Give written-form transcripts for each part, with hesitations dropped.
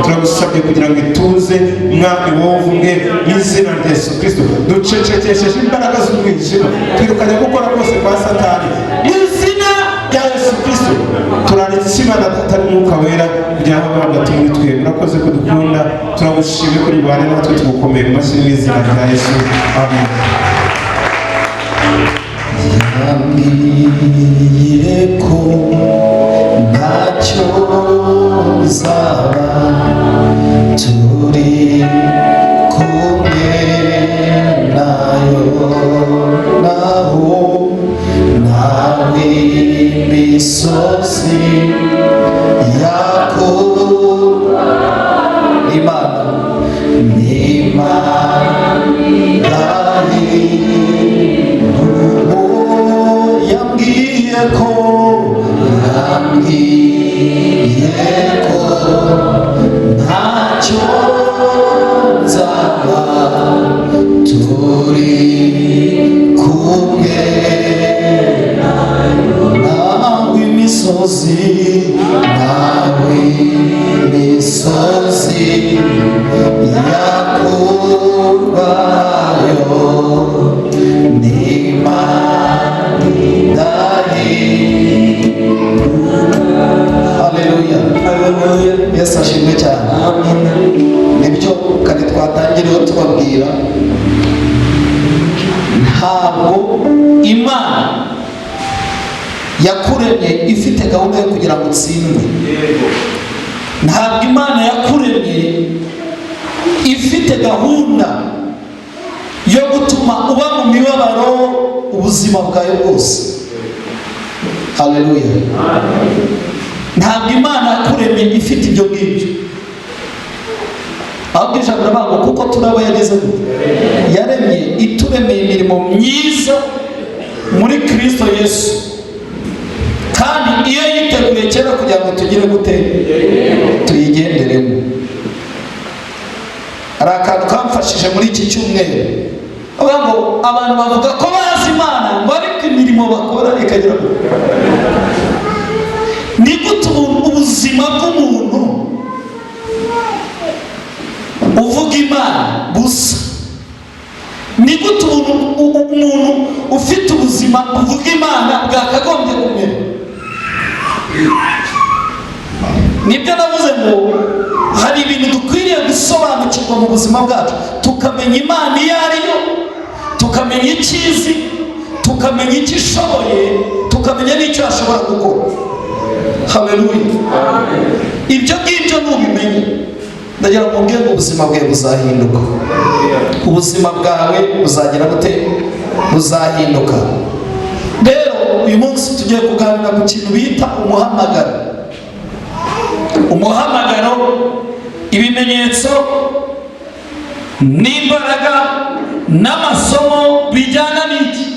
Turagusabye kugira ngo ituze, Mwami, wowe umwe, mu izina rya Yesu Kristo. Ducecekesheje imbaraga z'umwijima, twirukanye gukora kose kwa Satani mu izina rya Yesu Kristo. Turaritse Imana Data n'Umwuka Wera kugira ngo abe hagati muri twe. Urakoze kudukunda, turagushimye kuri bane natwe, tugukomeye mu mashyi mu izina rya Yesu, amen. Yambwiye ko ntacyo nzaba turi kumwe nayo, naho nawe imisozi yakurwa. Imana n'Imana yambwiye ko, yambwiye ko ntacyo nzaba turi kumwe nawe, imisozi, nawe imisozi yakurwayo n'Imana idahinduka. Haleluya! Haleluya. Yesu ashimwe cyane. Amen. Nibyo kare twatangiriyeho tubabwira, ntabwo Imana yakuremye ifite gahunda yo kugira ngo utsindwe. Ntabwo Imana yakuremye ifite gahunda yo gutuma uba mu mibabaro ubuzima bwawe bwose. Haleluya! Ntabwo Imana yakuremye ifite ibyo ngibyo, ahubwo ijambo riravuga ngo kuko turabo yageze gute? Yaremye, ituremeye imirimo myiza muri Kristo Yesu, kandi iyo yiteguye kera kugira ngo tugire gute? Tuyigenderemo. Hari akantu kamfashije muri iki cyumweru, avuga ngo abantu bavuga ko bazi Imana ngo ariko imirimo bakora ikagira gute? Ni gute ubuzima bw'umuntu uvuga Imana gusa, ni gute umuntu ufite ubuzima buvuga Imana bwakagombye kumera? Nibyo navuze ngo hari ibintu dukwiriye gusobanukirwa mu buzima bwacu, tukamenya Imana iyo ari yo, tukamenya icyo izi, tukamenya icyo ishoboye, tukamenya n'icyo yashobora gukora. Haleluya! Ibyo ngibyo nubimenye, ndagira ngo mbwire ngo ubuzima bwawe buzahinduka. Ubuzima bwawe buzagira gute? Buzahinduka. Rero uyu munsi tugiye kuganira ku kintu bita umuhamagaro. Umuhamagaro, ibimenyetso n'imbaraga n'amasomo bijyana n'iki?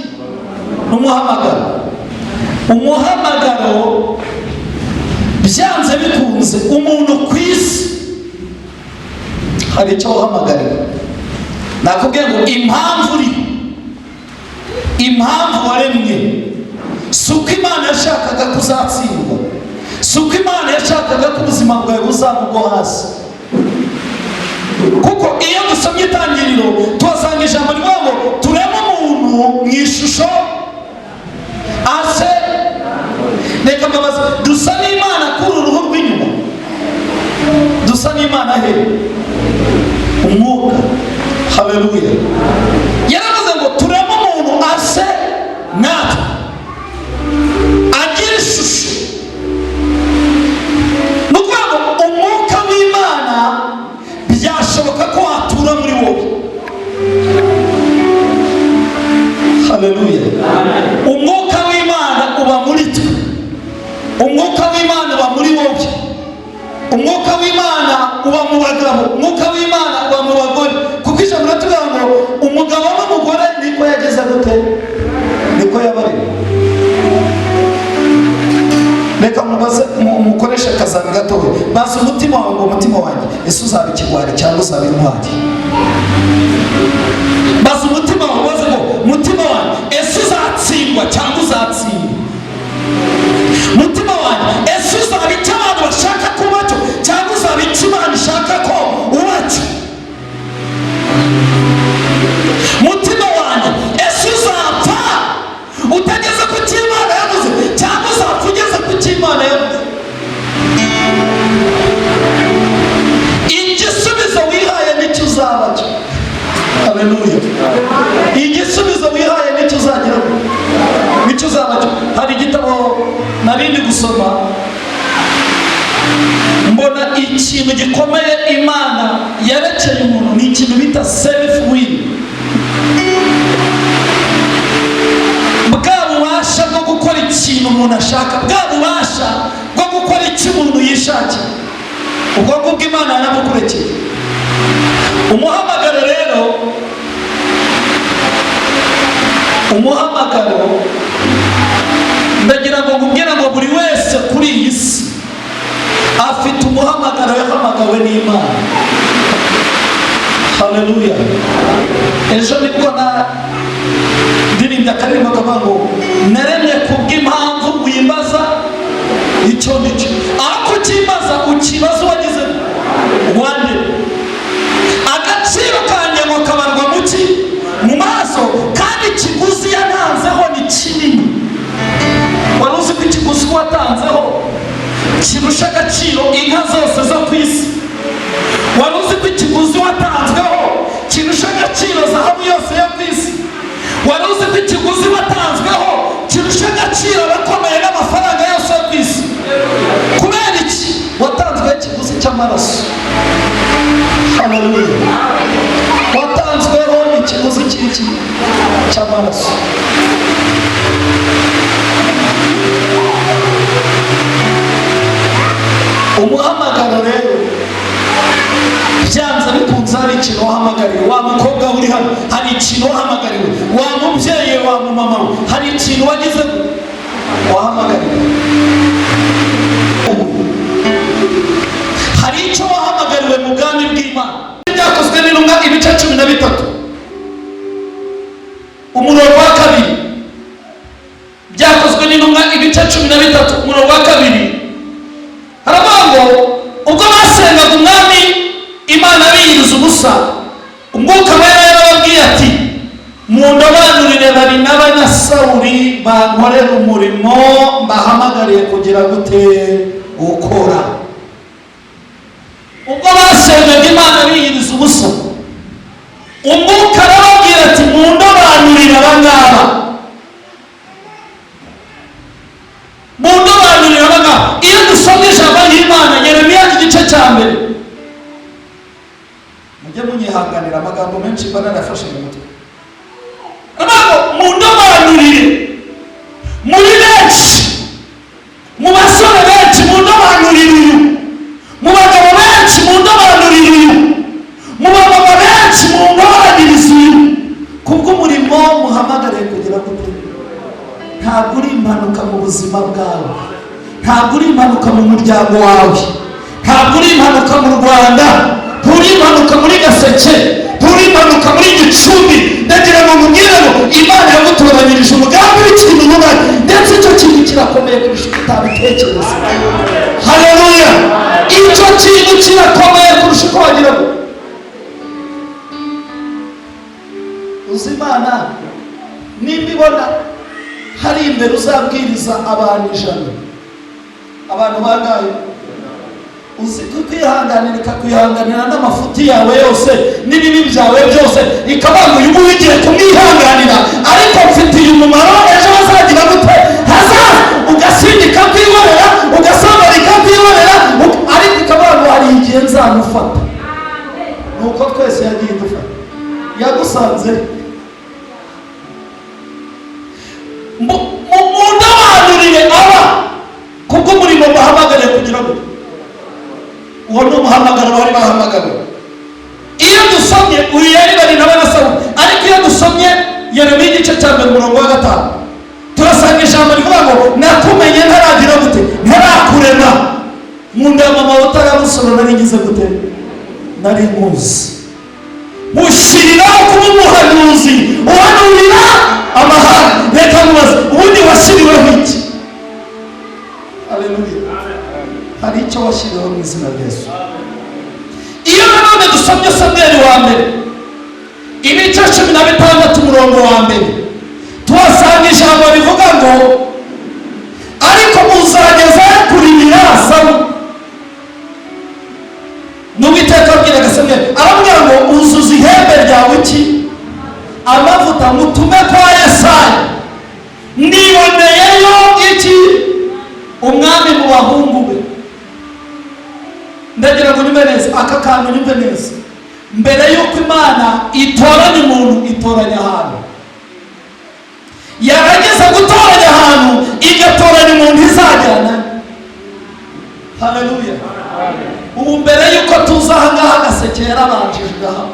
N'umuhamagaro. Umuhamagaro, byanze bikunze, umuntu ku isi hari icyo wahamagariwe. Nakubwiye ngo impamvu uri, impamvu waremwe, si uko Imana yashakaga kuzatsindwa, si uko Imana yashakaga ko ubuzima bwawe buzaba ubwo hasi, kuko iyo dusomye Itangiriro tuhasanga ijambo rivuga ngo tureme umuntu mu ishusho ase. Reka mbabaze, dusa n'Imana kuri uru ruhu rw'inyuma? Dusa n'Imana he? Umwuka. Haleluya! Yaravuze ngo tureme umuntu ase natwe, agira ishusho. Ni ukuvuga ngo umwuka w'Imana byashoboka ko watura muri wowe. Haleluya! Umwuka w'Imana uba muri twe, umwuka w'Imana uba muri wowe, umwuka w'Imana uba mu bagabo, umwuka w'Imana uba mu bagore, kuko ijambo riratubwira ngo umugabo n'umugore niko yageze gute? Niko yabaremye. Reka mubaze, mukoreshe akazami gatoya. Baza umutima wawe ngo: "Umutima wanjye, ese uzaba ikigwari cyangwa uzaba intwari?" Baza umutima wawe, ubaze ngo: "Mutima wanjye, ese uzatsindwa cyangwa uzatsinda? Mutima wanjye, ese uzaba icyo abantu bashaka kuba cyo cyangwa uzaba icyo Imana Imana ishaka ko ubacyo. Mutima wanjye, ese uzapfa utageze ku cyo Imana yavuze, cyangwa uzapfa ugeze ku cyo Imana yavuze? Igisubizo wihaye nicyo uzaba cyo. Haleluya! Igisubizo wihaye nicyo uzagira, nicyo uzaba cyo. Hari igitabo narindi gusoma, mbona ikintu gikomeye Imana yerekeye umuntu ni ikintu bita self will, bwa bubasha bwo gukora ikintu umuntu ashaka, bwa bubasha bwo gukora icyo umuntu yishakiye. Ubwo ngubwo Imana yarabukurekeye. Umuhamagaro rero, umuhamagaro, ndagira ngo nkubwire ngo buri wese kuri iyi si afite umuhamagaro yahamagawe n'Imana. Haleluya! Ejo nibwo na ndirimbye akaririmbo kavuga ngo naremye kubw'impamvu wimbaza icyo nicyo, aho kukimbaza ukibaza uwagize wande. Agaciro kanjye ngo kabarwa mu ki? Mu maso. Kandi ikiguzi yantanzeho ni kinini. Wari uzi ko ikiguzi watanzeho kirusha agaciro inka zose zo ku isi? Wari uzi ko ikiguzi watanzweho kirusha agaciro zahabu yose yo ku isi? Wari uzi ko ikiguzi watanzweho kirusha agaciro abakomeye n'amafaranga yose yo ku isi? Kubera iki? Watanzweho ikiguzi cy'amaraso. Haleluya! Watanzweho ikiguzi cy'iki? Cy'amaraso. Umuhamagaro rero, byanze bikunze hari ikintu wahamagariwe. Wa mukobwa uri hano, hari ikintu wahamagariwe. Wa mubyeyi, wa mumama we, hari ikintu wagize wahamagariwe. Hari icyo wahamagariwe mu bwami bw'Imana. Byakozwe n'Intumwa ibice 13 umurongo wa 2. Byakozwe n'Intumwa ibice 13 umurongo wa 2, haravuga ngo ubwo basengaga Umwami Imana biyiriza ubusa, Umwuka Wera yarababwiye ati: "Mundobanurire Barinaba na Sawuli bankorera umurimo mbahamagariye kugira gute? Gukora." Ubwo basengaga Imana biyiriza ubusa, Umwuka arababwira ati: "Mundobanurire abangaba, mundobanurire abangaba." Iyo dusomye ijambo ry'Imana, Yeremiya igice cya 1, mujye munyihanganira amagambo menshi mba narafashe mu mutwe. Aravuga ngo mundobanurire muri benshi, mu basore benshi mundobanurire uyu, mu bagabo benshi mundobanurire uyu, mu bamama benshi mundobanirize uyu, kubw'umurimo muhamagariye kugira gute? Ntabwo uri impanuka mu buzima bwawe, ntabwo uri impanuka mu muryango wawe, ntabwo uri impanuka mu Rwanda, nturi impanuka muri Gaseke, nturi impanuka muri Gicumbi. Ndagira ngo nkubwire ngo Imana yagutoranyirije umugambi w'ikintu runaka, ndetse icyo kintu kirakomeye kurusha uko utabitekereza. Haleluya! Icyo kintu kirakomeye kurusha uko wagira ngo uzi. Imana nimba ibona hari imbere uzabwiriza abantu 100, abantu bangahe? Uzi kwihanganira, ikakwihanganira n'amafuti yawe yose n'ibibi byawe byose, ikavuga ngo uyu nguyu ugiye kumwihanganira, ariko mfitiye umumaro ejo hazagira gute? Hazaza. Ugasinda ikakwihorera, ugasambana ikakwihorera, ariko ikavuga ngo hari igihe nzamufata. Nuko twese yagiye idufata, yagusanze. Mundobanurire aba kubw'umurimo bahamagariye kugira ngo uwo ni umuhamagaro bari bahamagawe. Iyo dusomye, uyu yari Barinaba na Sawuli, ariko iyo dusomye Yeremiya igice cya 1 umurongo wa 5, turasanga ijambo rivuga ngo nakumenye ntaragira gute? Ntarakurema mu nda ya mama, utaramusoro nari ngize gute? Nari nkuzi, mushyiriraho kuba umuhanuzi uhanurira amahanga. Reka mubaze, ubundi washyiriweho iki? Haleluya! Hari icyo washyiriweho mu izina rya Yesu. Usomye Samweli wa mbere ibice 16 umurongo wa mbere, tuhasanga ijambo rivuga ngo: "Ariko uzageza kuririra Sawuli?" N'Uwiteka abwiraga Samweli, aramubwira ngo: "Uzuza ihembe ryawe iki? Amavuta, mutume kwa Yesayi. Niboneyeyo iki? Umwami mu bahungu be." Ndagira ngo nyumve neza aka kantu, nyumve neza. Mbere y'uko Imana itoranya umuntu, itoranya ahantu. Yarangiza gutoranya ahantu, igatoranya umuntu izajyana. Haleluya! Ubu mbere y'uko tuza aha ngaha, Agaseke yarabanjije igaha.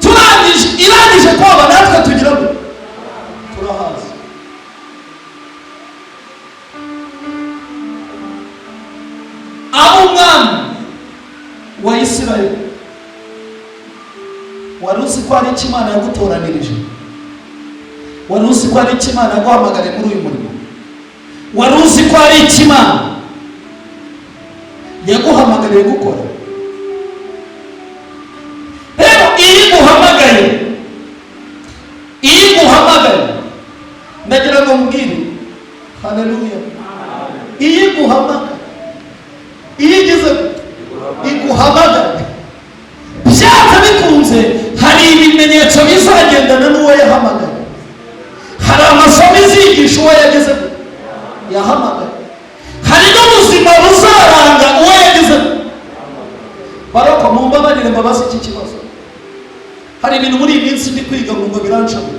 Turangije, irangije kwaba, natwe tugira ngo turahazi. Abo umwami wa Isirayeli. Wari uzi ko hari icyo Imana yagutoranirije? Wari uzi ko hari icyo Imana yaguhamagariye muri uyu murimo? Wari uzi ko hari icyo Imana yaguhamagariye gukora? Rero iyo iguhamagaye, iyo iguhamagaye, ndagira ngo mbwire, haleluya, iyo iguhamagaye, iyo igeze iguhamagaye, byanze bikunze hari ibimenyetso bizagendana n'uwo yahamagaye. Hari amasomo izigisha uwo yageze yahamagaye, hari n'ubuzima buzaranga uwo yagize. Baroko, mumbabarire mbabaze iki kibazo. Hari ibintu muri iyi minsi ndi kwiga ngo birancamo.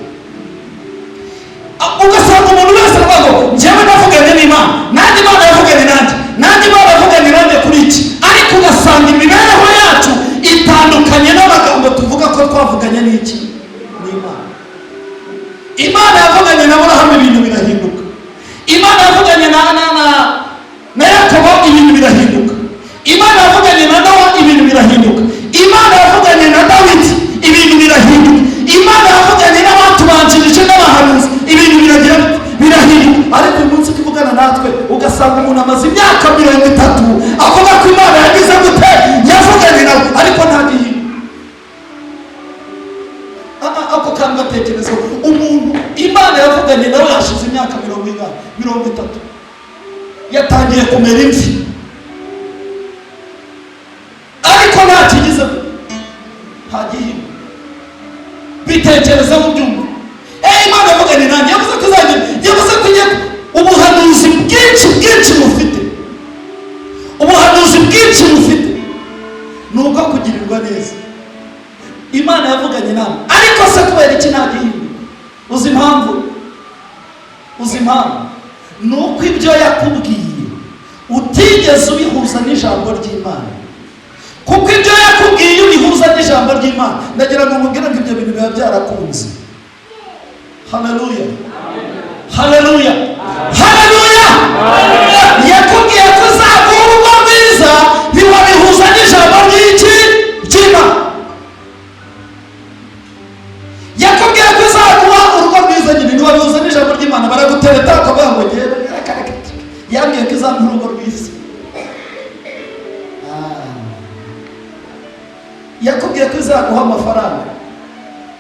Ugasanga umuntu wese aravuga ngo: "Njyewe navuganye n'Imana, nanjye Imana yavuganye nanjye, nanjye Imana yavuganye nanjye kuri iki." Ariko ugasanga imibereho yacu itandukanye n'amagambo tuvuga ko twavuganye n'iki? N'Imana. Imana yavuganye na Aburahamu, ibintu birahinduka. Imana yavuganye na Yakobo, ibintu birahinduka. Imana yavuganye na Nowa, ibintu birahinduka. Imana yavuganye na Dawidi, ibintu birahinduka. Imana yavuganye n'abatubanjirije n'abahanuzi, ibintu biragira birahinduka. Ariko uyu munsi ukivugana natwe, ugasanga umuntu amaze imyaka 30 avuga ko Imana yagize gute? Yavuganye nawe, ariko nta gihinduka. Ako kantu gatekerezo. Umuntu Imana yavuganye nawe hashize imyaka 40, 30, yatangiye kumera imvi, ariko nta kigize, nta gihinduka. Bitekerezeho ubyumva. Imana yavuganye nanjye, yavuze ko izagira, yavuze ko igiye. Ubuhanuzi bwinshi bwinshi mufite, ubuhanuzi bwinshi mufite ni ubwo kugirirwa neza. Imana yavuganye nawe, ariko se kubera iki nta gihinduka? Uzi impamvu? Uzi impamvu? Ni uko ibyo yakubwiye utigeze ubihuza n'ijambo ry'Imana. Kuko ibyo yakubwiye ubihuza n'ijambo ry'Imana, ndagira ngo mubwire ngo ibyo bintu biba byarakunze. Haleluya, haleluya, haleluya! Yakubwiye ko uzaguha urugo rwiza, ntiwabihuza n'ijambo ry'iki? Ry'Imana. Yakubwiye ko uzaguha urugo rwiza nyine, ntiwabihuza n'ijambo ry'Imana. Baragutereta, ukavuga ngo: "Ngewe reka reka, yambwiye ko izamuha urugo rwiza." Yakubwiye ko izaguha amafaranga,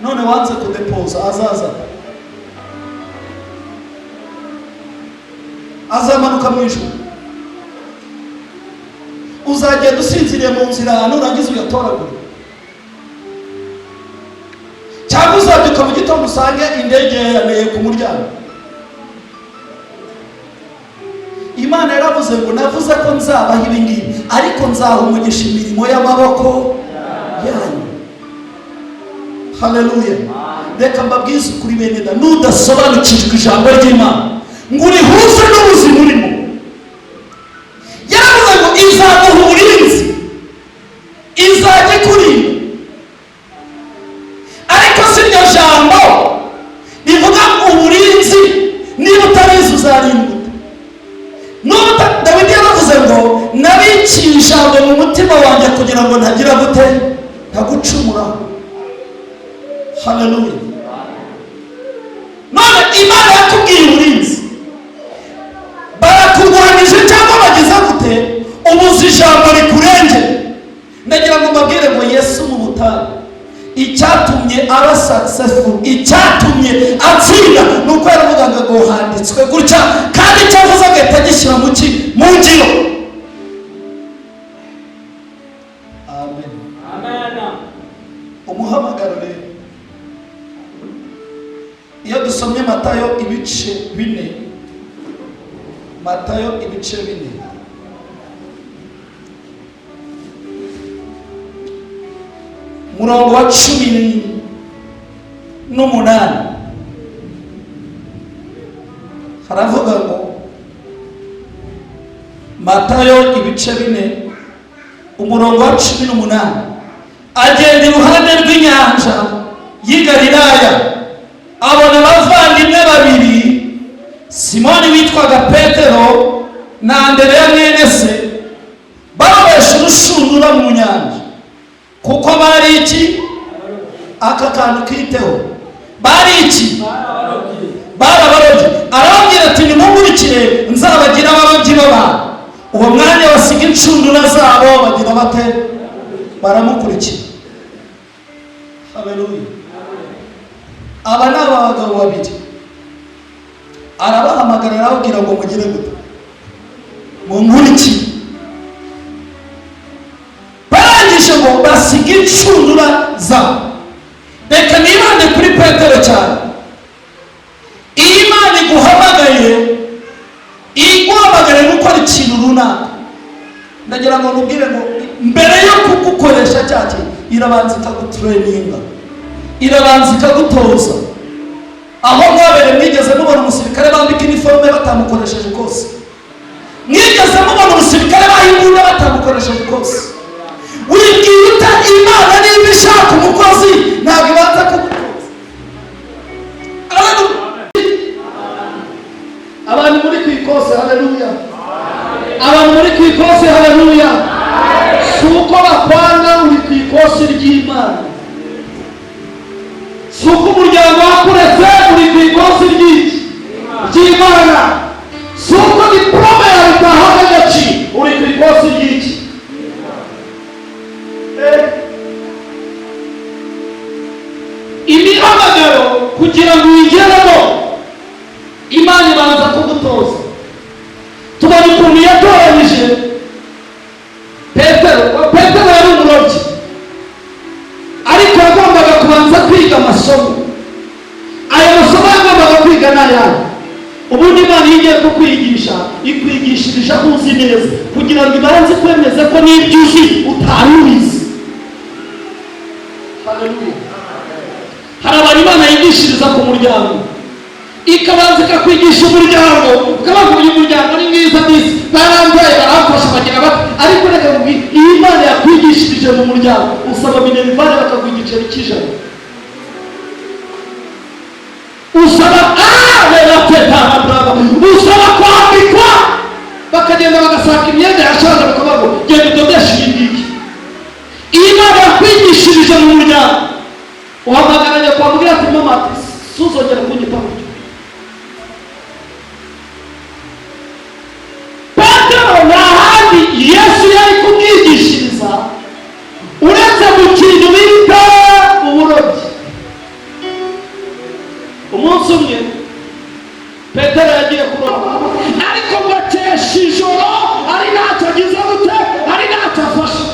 none wanze kudepoza. Azaza, azamanuka mu ijuru? Uzagenda usinziriye mu nzira, nurangiza uyatoragure? Cyangwa uzabyuka mu gitondo usange indege yayameye ku muryango? Imana yaravuze ngo: "Navuze ko nzabaha ibi ngibi, ariko nzaha umugisha imirimo y'amaboko yanyu." Haleluya! Reka mbabwize ukuri, bene da, nudasobanukijwe ijambo ry'Imana ngo urihuze n'ubuzima urimo. Yaravuze ngo izaguha uburinzi, izajya ikurinda, ariko si iryo jambo rivuga uburinzi. Niba utarizi, uzarindwa. Dawidi yaravuze ngo: "Nabikiye ijambo mu mutima wanjye kugira ngo ntagira gute? Ntagucumuraho." Haleluya! None Imana yakubwiye uburinzi, barakurwanyije cyangwa bagize gute, ubuze ijambo rikurengera. Ndagira ngo mbabwire ngo butayu, icyatumye aba successful, icyatumye atsinda, ni uko yaravugaga ngo handitswe gutya, kandi icyo avuze agahita agishyira mu ki? Mu ngiro. Amen. Umuhamagaro rero, iyo dusomye Matayo ibice 4, Matayo ibice 4, murongo wa 18, haravuga ngo, Matayo ibice 4 umurongo wa 18, agenda iruhande rw'inyanja y'i Galilaya, abona abavandimwe babiri, Simoni witwaga Petero na Andereya mwene se, barobesha urushundura mu nyanja, kuko bari iki? Aka kantu kiteho, bari iki? Barabarobye. Arababwira ati nimunkurikire, nzabagira abarobyi b'abantu. Uwo mwanya basiga inshundura zabo, bagira bate? Baramukurikira. Haleluya. Aba ni abagabo babiri, arabahamagara arababwira ngo mugire gute? Munkurikire. Barangije ngo basiga inshundura zabo. Reka nibande kuri Petero cyane. Iyo Imana iguhamagaye, iguhamagare gukora ikintu runaka, ndagira ngo nkubwire ngo mbere yo kugukoresha cya kintu, irabanza ikagutureninga, irabanza ikagutoza. Aho mwabere mwigeze mubona umusirikare bambika iniforume batamukoresheje kose? Mwigeze mubona umusirikare baha imbunda batamukoresheje kose? Wibwira uta Imana niba ishaka umukozi ntabwo ibanza kugutoza? Abantu muri ku ikosi, haleluya. Abantu muri ku ikosi, haleluya. Si uko bakwanga, uri ku ikosi ry'Imana. Si uko umuryango wakuretse, uri ku ikosi ry'iki? Ry'Imana. Si uko diporome yawe itahabwa agaciro, uri ku ikosi ry'iki? Imihamagaro kugira ngo uyigeremo, Imana ibanza kugutoza. Tubona ukuntu yatoranyije Petero. Petero yari umurobyi, ariko yagombaga kubanza kwiga amasomo. Ayo masomo yagombaga kwiga ni ayahe? Ubundi Imana iyo igiye kukwigisha, ikwigishirije aho uzi neza, kugira ngo ibanze kwemeze ko n'ibyo uzi utari ubizi. Haleluya. Hari abantu Imana yigishiriza ku muryango, ikabanza ikakwigisha umuryango, ukabavuga uyu muryango ni mwiza disi, barambyaye, baramfasha, bagira bati, ariko reka nkubwire, iyo Imana yakwigishirije mu muryango, usaba minerivare bakaguha igiceri cy'ijana, usaba usaba kwambikwa, bakagenda bagasaka imyenda yashaje, bakavuga ngo genda udodeshe iyi ngiyi. Iyo Imana yakwigishirije mu muryango, uhamagaranye kwa mubwira ati mama, ati suzongera kunyita gutyo. Petero nta handi Yesu yari kumwigishiriza uretse mu kintu bita uburobyi. Umunsi umwe Petero yagiye kuroba, ariko ngo akesha ijoro ari ntacyo agize gute, ari ntacyo afashe.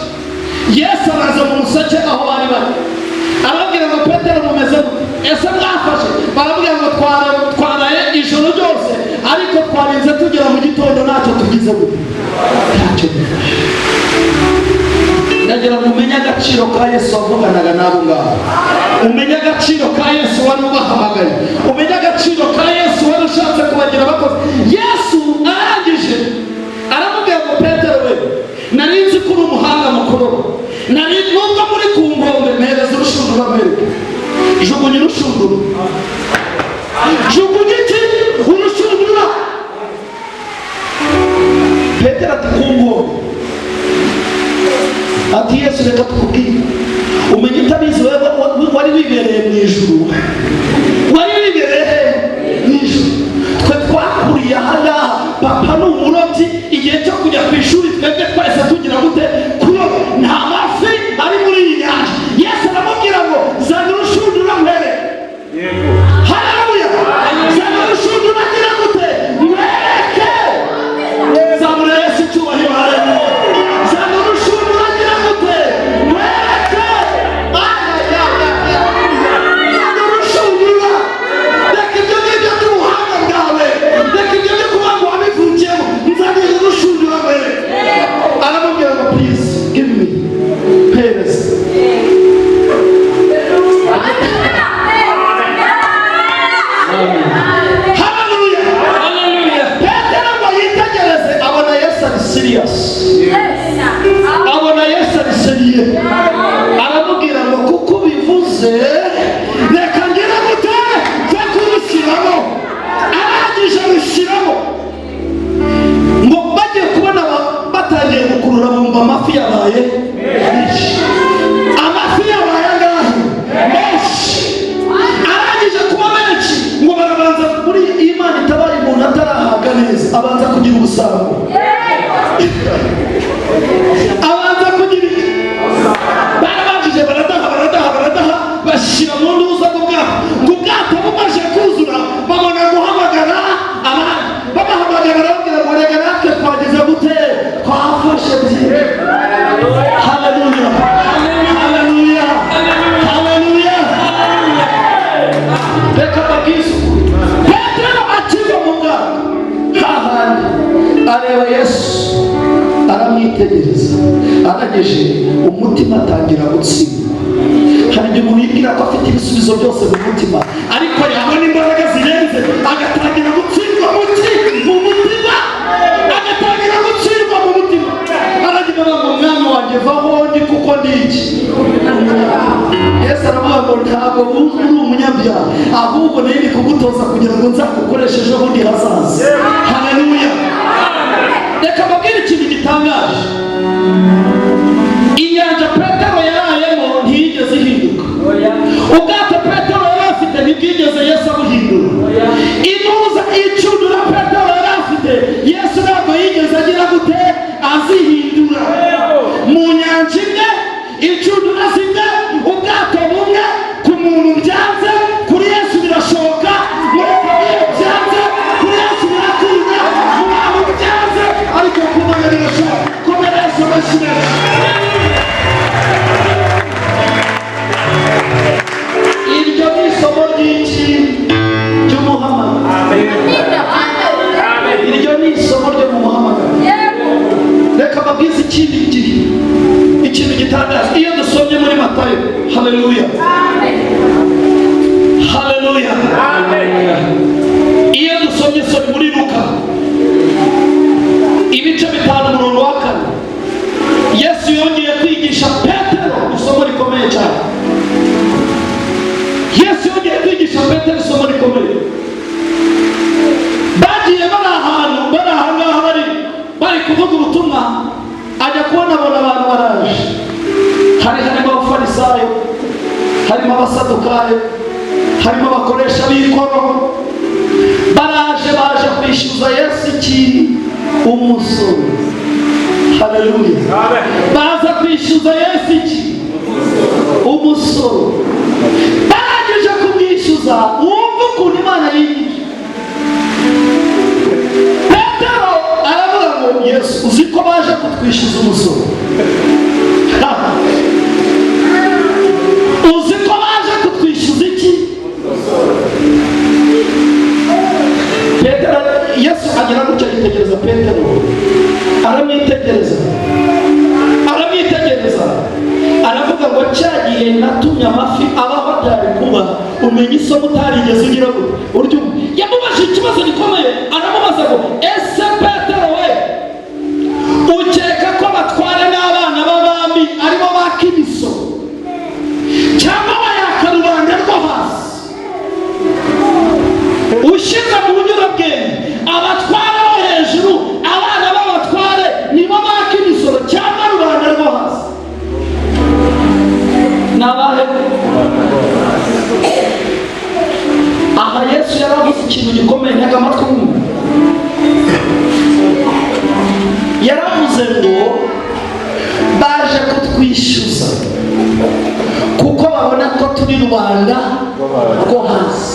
Yesu araza mu museke aho bari bari, arababwira ngo Petero mumeze gute? Ese mwafashe? Barabwira ngo twaraye ijoro ryose, ariko twarinze tugera mu gitondo ntacyo tugize gute, ntacyo dufashe. Ndagira ngo umenye agaciro ka Yesu wavuganaga n'abo ngabo, umenye agaciro ka Yesu wari ubahamagaye, umenye agaciro ka Yesu wari ushatse kubagira abakozi. Yesu arangije aramubwira ngo Petero we, nari nzi ko uri umuhanga mu kuroba, nari nubwo muri ku nkombe, mpereza urushundura mwereke. Jugunya urushundura, jugunya iki? Urushundura. Petero ati ku nkombe, ati Yesu reka tukubwire, umenye utabizi, wari wibereye mu ijuru, wari wibereye mu ijuru. Twe twakuriye aha ngaha, papa ni umurobyi, igihe cyo kujya ku ishuri twebwe twese tugira gute? Kuroba. Nta mafi ari muri iyi nyanja. Yesu Wabivuze, reka ngire gute? Nze kurushyiramo. Arangije arushyiramo. Ngo bagiye kubona, batangiye gukurura, bumva amafi yabaye menshi. Amafi yabaye angahe? Menshi. Arangije kuba menshi, ngo barabanza. Muri iyi Imana itabaye, umuntu atarahabwa neza abanza kugira ubusambo, abanza kugira iki? Barabanjije baradaha, baradaha, baradaha, bashyira mu ntuza bw'ubwato. Ngo ubwato bumaze kuzura, babona guhamagara abandi. Babahamagara, barababwira ngo: "Reka natwe twagize gute? Twafashe byinshi." Haleluya, haleluya, haleluya! Reka mbabwize ukuri, Petero akiva mu bwato hahandi, areba Yesu, aramwitegereza, arangije umutima atangira gutsindwa. Hari igihe umuntu yibwira ko afite ibisubizo byose mu mutima, ariko yabona imbaraga zirenze agatangira gutsindwa mu mutima, agatangira gutsindwa mu mutima. Aragira ngo: "Mwami wanjye, vaho ndi, kuko ndi iki?" Yesu aravuga ngo: "Ntabwo uri umunyabyaha, ahubwo nari ndi kugutoza kugira ngo nzagukoreshe ejo bundi hazaza." Haleluya! Reka mbabwire ikintu gitangaje: inyanja Petero yarayemo ntiyigeze ihinduka. Ubwato Petero yari afite ntibwigeze Yesu abuhindura. Intuza, incundura Petero yari afite, Yesu ntabwo yigeze agira gute? Azihindura. Mu nyanja imwe, incundura zimwe, ubwato bumwe. Ku muntu byanze, kuri Yesu birashoboka. Muri famille byanze, kuri Yesu birakunda. Mu bantu byanze, ariko ku Mana birashoboka. Komera Yesu amashyi menshi. Iryo ni isomo ry'iki? Ry'umuhamagaro. Iryo ni isomo ryo mu muhamagaro. Reka mbabwize ikindi gihe, ikintu gitangaza. Iyo dusomye muri Matayo, haleluya, haleluya, iyo dusomye, sorry, muri Luka ibice 5 umurongo wa 4, Yesu yongeye kwigisha Petero isomo rikomeye cyane. Yesu yongeye kwigisha Petero isomo rikomeye. Bagiye bari ahantu, bari ahangaha, bari kuvuga ubutumwa, ajya kubona, abona abantu baraje. Harimo Abafarisayo, harimo Abasadukayo, harimo abakoresha b'ikoro. Baraje, baje kwishyuza Yesu iki? Umusoro. Haleluya! Baza kwishyuza Yesu iki? Umusoro. Barangije kumwishyuza, wumva ukuntu Imana yigisha. Petero aravuga ngo: "Yesu, uzi ko baje kutwishyuza umusoro? Uzi ko baje kutwishyuza iki?" Petero, Yesu agira gutya yitegereza Petero, aramwitegereza, aramwitegereza, aravuga ngo: "Cya gihe natumye amafi abaho atari kuba, umenya isomo utarigeze ugira gute urya." Yamubajije ikibazo gikomeye, aramubaza ngo: "Ese Petero we, ukeka ko abatware n'abana b'abami aribo baka imisoro, cyangwa bayaka rubanda rwo hasi? Ushyize mu bunyurabwenge, abatware bo hejuru, abana b'abatware, nibo baka imisoro cyangwa rubanda rwo hasi? Ni abahe?" Aha Yesu yaravuze ikintu gikomeye. Ntega amatwi wumve. Yaravuze ngo: "Baje kutwishyuza kuko babona ko turi rubanda rwo hasi.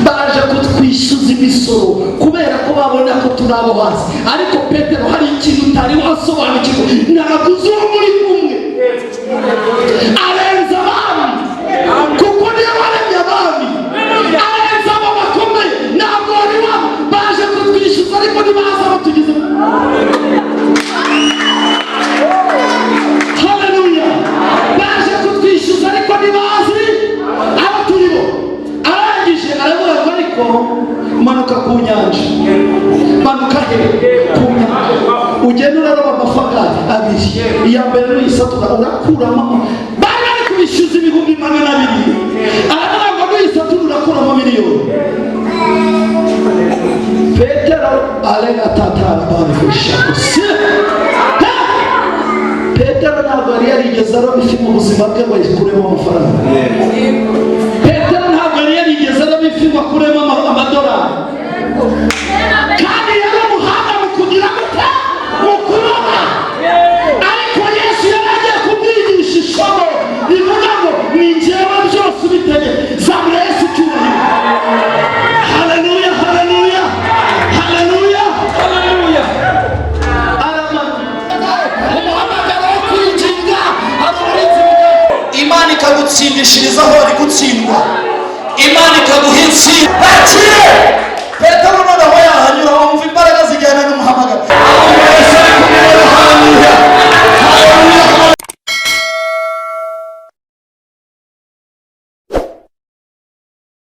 Baje kutwishyuza imisoro kubera ko babona ko turi abo hasi. Ariko Petero, hari ikintu utari wasobanukirwa: ntabwo uzi uwo muri kumwe. Arenze abami, kuko niyo waremye abami. Arenze abo bakomeye. Ntabwo wari wabo. Baje kutwishyuza, ariko ntibaza batugize." Haleluya! Baje kutwishyuza, ariko ntibazi abo turi bo. Arangije aravuga ngo: "Ariko manuka ku nyanja. Manuka he? Ku nyanja. Ugende uraroba amafi angahe? Abiri. Iya mbere nuyisatura urakuramo." Bari bari kubishyuza 200,000. Alega tatara barikushakose. Petero ntabwo yari yarigeze aroba ifi mu buzima bwe ngo ayikuremo amafaranga. Petero ntabwo yari yarigeze aroba ifi ngo akuremo amadolari, kandi yari umuhanga mu kugira gute? Mu kuroba. Ariko Yesu yari agiye kumwigisha isomo rivuga ngo ni njyewe byose ubitegeka. Zamura Yesu icyubahiro. Haleluya, haleluya, haleluya, haleluya! Umuhamagaro wo kwinginga hari uburinzi. Imana ikagutsindishiriza aho wari gutsindwa, Imana ikaguha intsinzi. Bakire.